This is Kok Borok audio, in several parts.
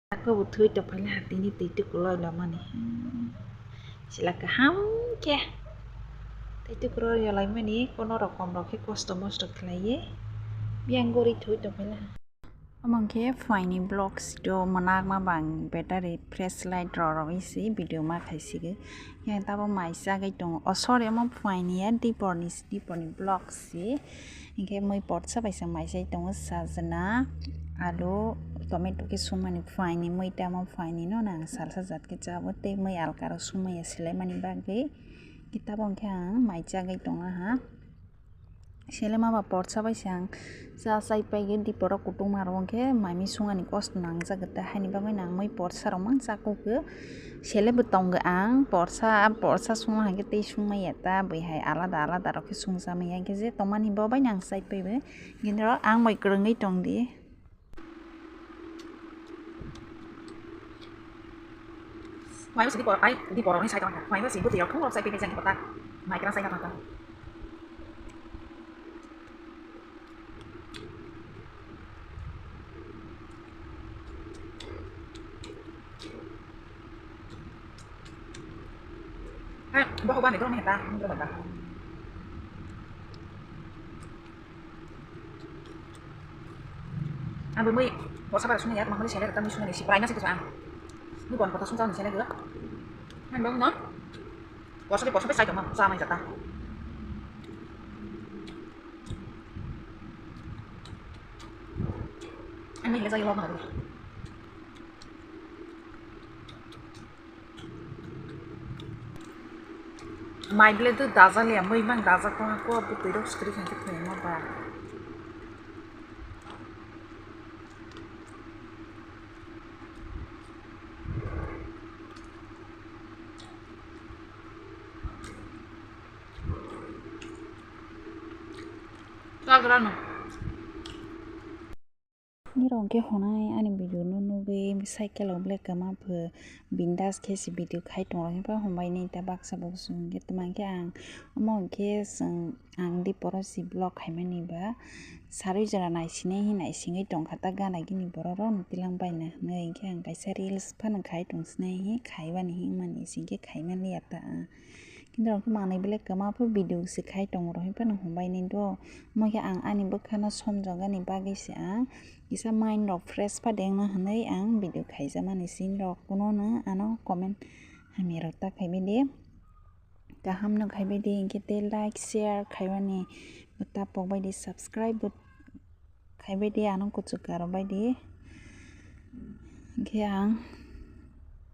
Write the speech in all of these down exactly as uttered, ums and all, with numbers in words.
Ako bo thwi tongphai laha tini twi tukuloi lomani. Sila kaham khe. Twi tukuloi yolai mani kono rokom rok khe kosto mosto khlaiwi. Biyang gori thwi tongphai laha. Omo khe phuaini vlogs do mwnakma bang battery flashlight rok rogwi se video ma khai sigi. Yang tabo mai chagwi tongo. Oh, sorry, omo phuaini ya, diporni, diporni vlogs se. Hinkhe mui porsa bai se mai chai tongo, sajna, alu, tomato khe sumani phuaini mui tamo phuaini no nang salsa jat khe chabo tei mui alkaro sumaya selaimani bagwi. Tei tabo hinkhe ang mai chagwi tongo ha. Selema ba porsa bai se ang cha chai paigwi diporo kutung ma rw hinkhe mai mui sungani kosto nangjak ta haini bagwi nang mui porsa rok mang cha kuk. Sele bo tongo ang porsa, porsa sungma hai khe tei sungmaya ta bui hai alada alada rok khe sungsa maya hinkhe je tongmani bo bai nang chai paibo. Gini rok ang bai kwrwngwi tong di. Mai bo sidi por ai di por ni sai tong mai bo sidi bwtwi rok thung rok sai paipai jang kota mai kra sai na tong. Hai, boho bani dong ni ta, ni dong ta. Ang bo mui porsa bai sungya, tamo hwnwi sele ta mui sungya ni si prai na se ang. Ni bon kota sungja ni sele gula. Ang dong no. Porsa de porsa bai sai tong ma, sa mai jata. Ang ni le jai lo ma. Mai bile tu dajal ya, mui mang dajak tong ko bwtwi rok skri khan khe thwima ba. Chagrano. Nirok hwnkhe hwnwi ani video no nugwi cycle rok belai kwma pho bindas khe se video khai tongo, hwnba hambai ni ta baksa bo swng khe tamo hwnkhe ang omo hwnkhe chwng ang di poro si vlog khaimani ba sarwi jora naisinai hin naisingwi tongkha ta gana gini borok rok no tilang baina hwnwi hwnkhe ang kaisa reels phano khai tong sinai hi khaibani himani singkhe khaimanliya ta ang. Kintu rok manwi belai kwma pho video se khai tongo rok hwnphano hambai ni do. Omo khe ang ani bwkhano somjagani bagwi se ang kisa mind rok fresh pha de wngna hwnwi ang video khaijakmani sini rok kuno no ano comment hamya rok ta khaibai di, kaham no khaibai di, hinkhe tei like share khaibani ta pokbai di, subscribe bo khaibai di, ano kuchuk karo bai di. Hinkhe ang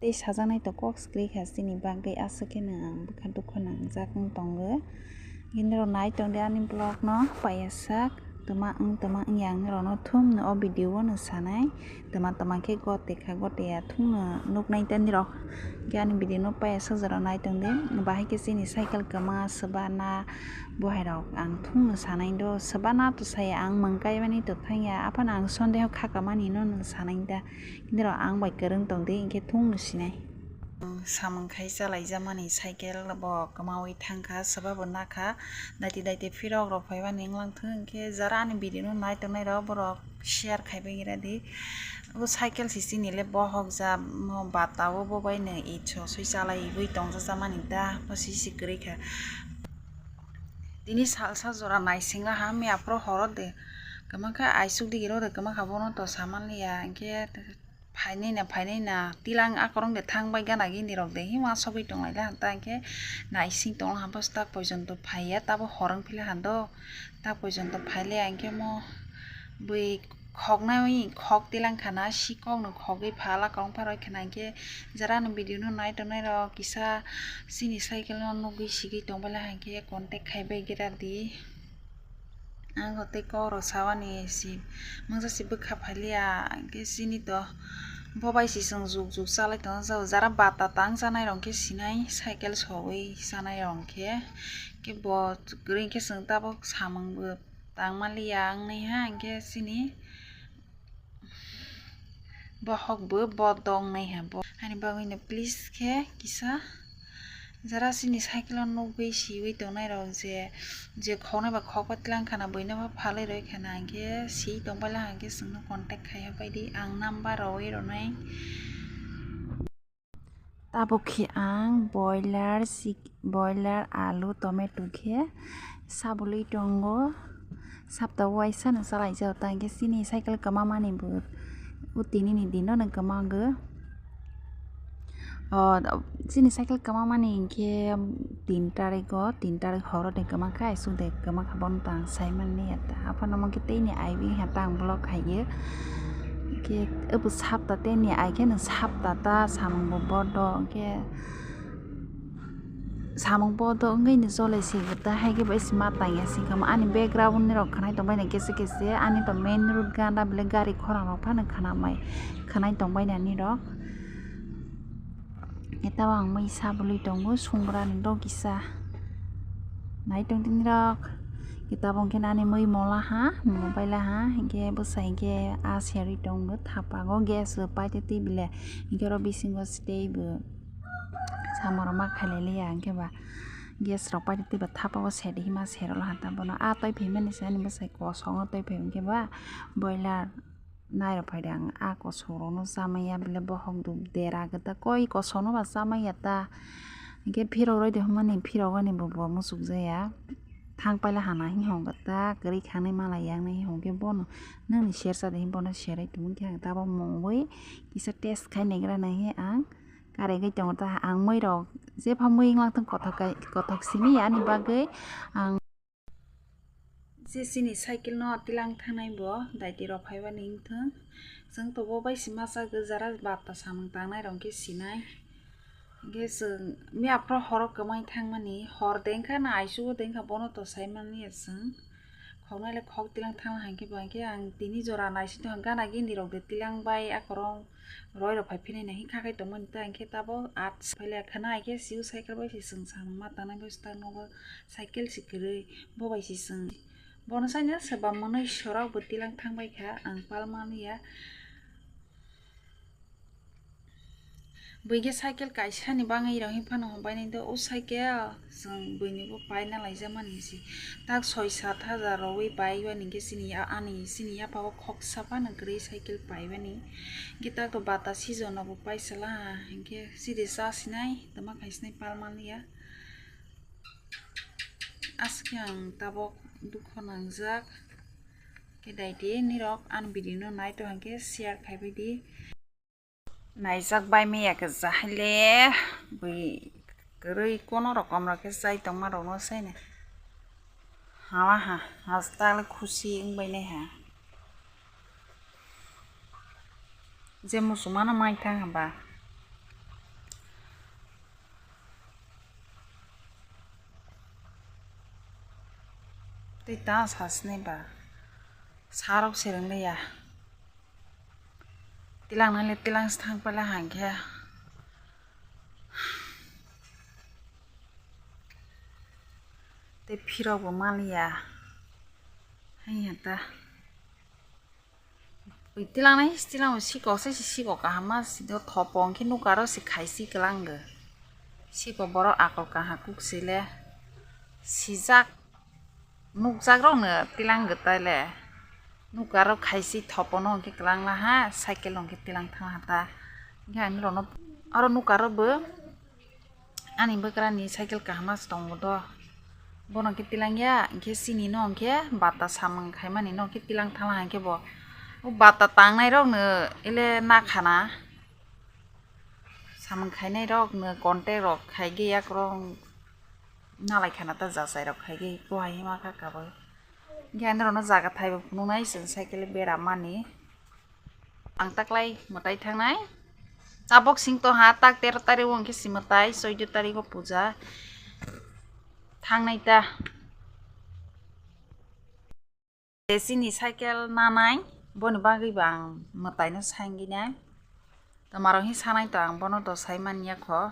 tei sajaknai to kok swkri kha, chini bagwi aswk kheno ang bwkha dukho nangjak wng tongo. Hinkhe norok nai tong di ani vlog no paiyasak twma wng twma wngya ang norok no thum no o video o no sanai twma twma khe gote kha gote ya thung no nuknai ta nirok. Hinkhe ani video no paiyasak jora nai tong di, bahai khe chini cycle kwma swba na. Bo hai rok ang thung no sanai do, swba na to saya ang mung kaimani to thangya, aphano ang sondeho khakamani no no sanai da, kintu rok ang bai kwrwng tong di, hinkhe thung no sinai. Samung khai chalaijamani cycle bo kwmawi thangkha, swba bo nakha, daiti daiti phirok rok phaimani wnglang thung, hinkhe jara ani video no nai tongnai rok borok share khaibai gira di. Bo cycle si chini le bohok ja, mo bata o bo bai no icho soi chalaiwi tongjajakmani da, bo si si kwrwi kha. Tini salsa jora naisingla ha, miya phuru horo de kwma khe aisuk digi rw de kwma kha, bono to samanliya, hinkhe phainai na phainai na tilang akorong de thang bai gana gini rok de hima sogwi tong lai le hanta, hinkhe naising tong la ha, bwswk tak poijonto phaiya, tabo hor wng phila hando, tak poijonto phaile, hinkhe mo bui khoknai khok tilang khana, si kokno khogwi phala kong pharwi khana, hinkhe jara ani video no nai tongnai rok kisa chini cycle no nugwi sigwi tongbaila hinkhe contact khaibai gira di. Ang tei kok rok sawani si mungsa si bwkha phailiya, hinkhe chini to bo bai si chwng juk juk chalai tongna jao, jara bata tang chanai rok hinkhe sinai cycle sogwi chanai rok hinkhe, hinkhe bo kwrwi hinkhe chwng tabuk samung bo tang manliya wngnai ha, hinkhe chini bohok bo bo dong nai ha bo. Ani bagwi no please khe kisa Jara chini cycle o nugwi siwi tongnai rok je, je khoknai ba khokba tlang khana, buino ba phalwi roi khana, hwnkhe si tongbaila hwnkhe chwngno contact khai ya pai di, ang number rwi rwnai. Tabuk khe ang boiler, sik-, boiler, alu, tomato khe sabului tongo. Sapta waisa no chalaijak, ta hwnkhe chini cycle kwmamani bo o tinini dino no kwmago. O, chini cycle kwmamani hwnkhe tin tarikgo, tin tarik horo de kwmakha, aswk de kwmakha, bono ta ang saimani ya ta. Aphano omo khe teini aiwi ha ta ang vlog khaio. Hwnkhe obo sapta teini ai khe no sapta ta samung bo bodo, hwnkhe samung bodo wngwi ni jole se ta, hai khe bai se ma tangya se khe ani background ni rok khwnai tongbai na kese kese, ani to main road gana bele gari khorang rok phano khwnamai, khwnai tongbai na ni rok. Eta ang mui sabului tongo, sungrani dok kisa. Nai tong tini rok. Kitabong khe nani mui mola ha, mobile ha, hingke bwsai hingke a serwi tongo, thapago gas rok paite twi bile. Hingke oro bisingo se tei bo samoro ma khailai liya, hingke ba gas rok paite twi ba thapa o sedi hima serolo ha ta bono. A twi phaimani se ani bwsai kosongo twi phai hingke ba boiler. Nairok phaidi ang a kosok rokno chamaya bile bohok duk dera gata koi kosokno ba chamaya ta. Hingke phirok roi de hwnmani phirok ani bo bo muchuk jaya. Thang paila hana hing hong gata kwrwi khanai mala yang nai hing hong khe bono nangni sersa de hing bono serai tongwi khe ang tabok mungwi kisa test khai naigra nai he ang karegwi tongo ta ang mui rok jepha mui wnglang thung kothok kai kothok simi ani bagwi ang. Je chini cycle no tilang thangnai bo daiti rok phaiba ni wngthung. Chwng to bo bai se masa gujara bata samung tangnai rok khe sinai. Hingke chwng miya phro horo kwmai thangmani hor dengkha na aichugo dengkha bono to sai mani ya chwng. Khoknai le khok tilang thangna hai khe bo hingke ang tini jora naising tong gana gini rok de tilang bai akorong roi rok phai phinai nai hing kha khai tongmani ta hingke tabok at phaile khana hai khe siu cycle bai se chwng samung ma tangnai bai se ta nogo. Cycle se kwrwi, bo bai se chwng. Bono saino se ba mwnwi sorok bo tilang thang bai kha, ang pal man ya. Buikhe cycle kaisa ni bangwi rok himphano hombai nai do, o cycle chwng buini bo paina laijak mani se. Tak soi sat hajar rogwi bai bai hingke chini ya, ani chini yapha o khoksa phano kwrwi cycle pai bani. Hingke tak to bata season o bo paisa la ha, hingke sidi cha sinai, tama khai sinai pal man ya. Aswk khe ang tabok dukho nangjak. Khe daiti nirok ani video no nai tong hwnkhe share khai bai di. Naijak bai maya khe jahai le bui kwrwi kono rokom rok khe chai tongma rok no sai nai. Hama ha, hasta le khusi wng bai nai ha. Je muchungmano mai thang hwnba. Tei ta sasni ba. Sarok sereng le ya. Tilang nai le tilang se thang pala hang khe. Tei phirok bo man ya. Hai ya ta. Ui, tilang nai, tilang bo sikok sai se sikok kaham ma si do thopo hwnkhe nukaro se khai si kwlango. Sikok borok akol kaham kuk si le sijak nukjak rok no tilang gw tai le. Nukaro khai si thopo no hwnkhe kwlang la ha, cycle no hwnkhe tilang thang ha ta. Hwnkhe ani rok no aro nukaro bo. Ani bwkrani cycle kaham se tongo do. Bono khe tilang ya, hwnkhe chini no hwnkhe bata samung khaimani no hwnkhe tilang thangla hwnkhe bo. O bata tangnai rok no ele na khana. Samung khainai rok no contact rok khai ge yak rok nalai khana ta jachai rok khai ge ko hai ma kha kabo. Hwnkhe ani rok no jaga thai bo phunuk nai chwng cycle bera mani. Ang taklai mwtai thangnai. Tabok sing tongha, tak tero tarikgo hwnkhe si mwtai, soido tarikgo puja. Thangnai ta. Tei chini cycle nanai, boni bagwi bo ang mwtaino sanginai. Tamo rok hwnwi sanai to ang bono to sai man ya kho.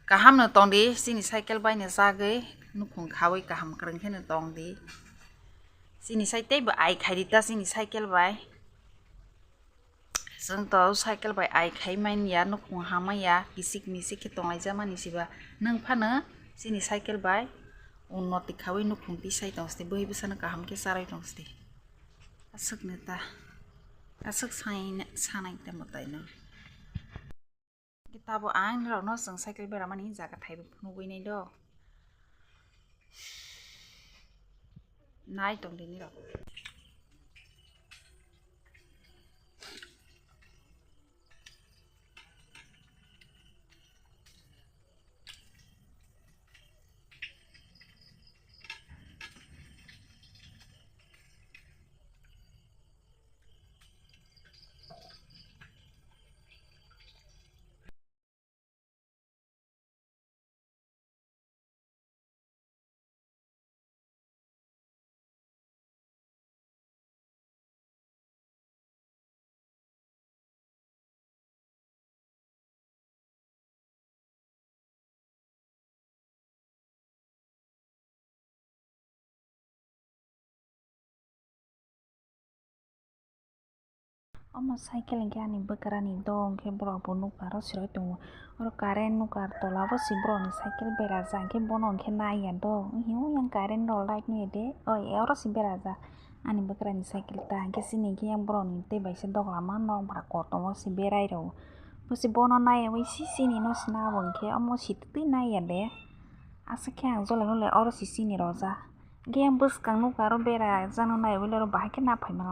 Kaham no tong di, chini cycle bai no chagwi nukhung khawi kaham kwrwng khe no tong di. Chini sai tei bo ai khai di ta chini cycle bai. Chwng to cycle bai ai khai manya, nukhung hamaya, kisik misik khe tonglaijak mani siba. Nwng phano chini cycle bai unnoti khaui nukhung tisai tong sidi, bwrwi bwsano kaham khe charwi tong sidi. Aswkno ta, aswk sai, sanai tamo taino. Tabo ang nirokno chwng cycle beramani jaga thaibo phunugwi nai do. Nai tong di nirok. Omo cycle hwnkhe ani bwkrani dok hwnkhe borok bo nukha aro swrwng tongo. Oro current nukha, tola bo se borokni cycle berajak, hwnkhe bono hwnkhe naiya dok. Hwnwi yang current rok light nuyade, oi, oro se berajak ani bwkrani cycle ta, hwnkhe chini hwnkhe yang borokni tei baisa dok lama nok bwkha kotorma se berai rw. Bo se bono naiya bai se chini no se na bo hwnkhe omo se twi naiya de. Aswk khe ang jole hole oro se chini rojak. Hwnkhe yang bwskang nukha aro berajakno naiya bai le oro bahai khe na phaima lang.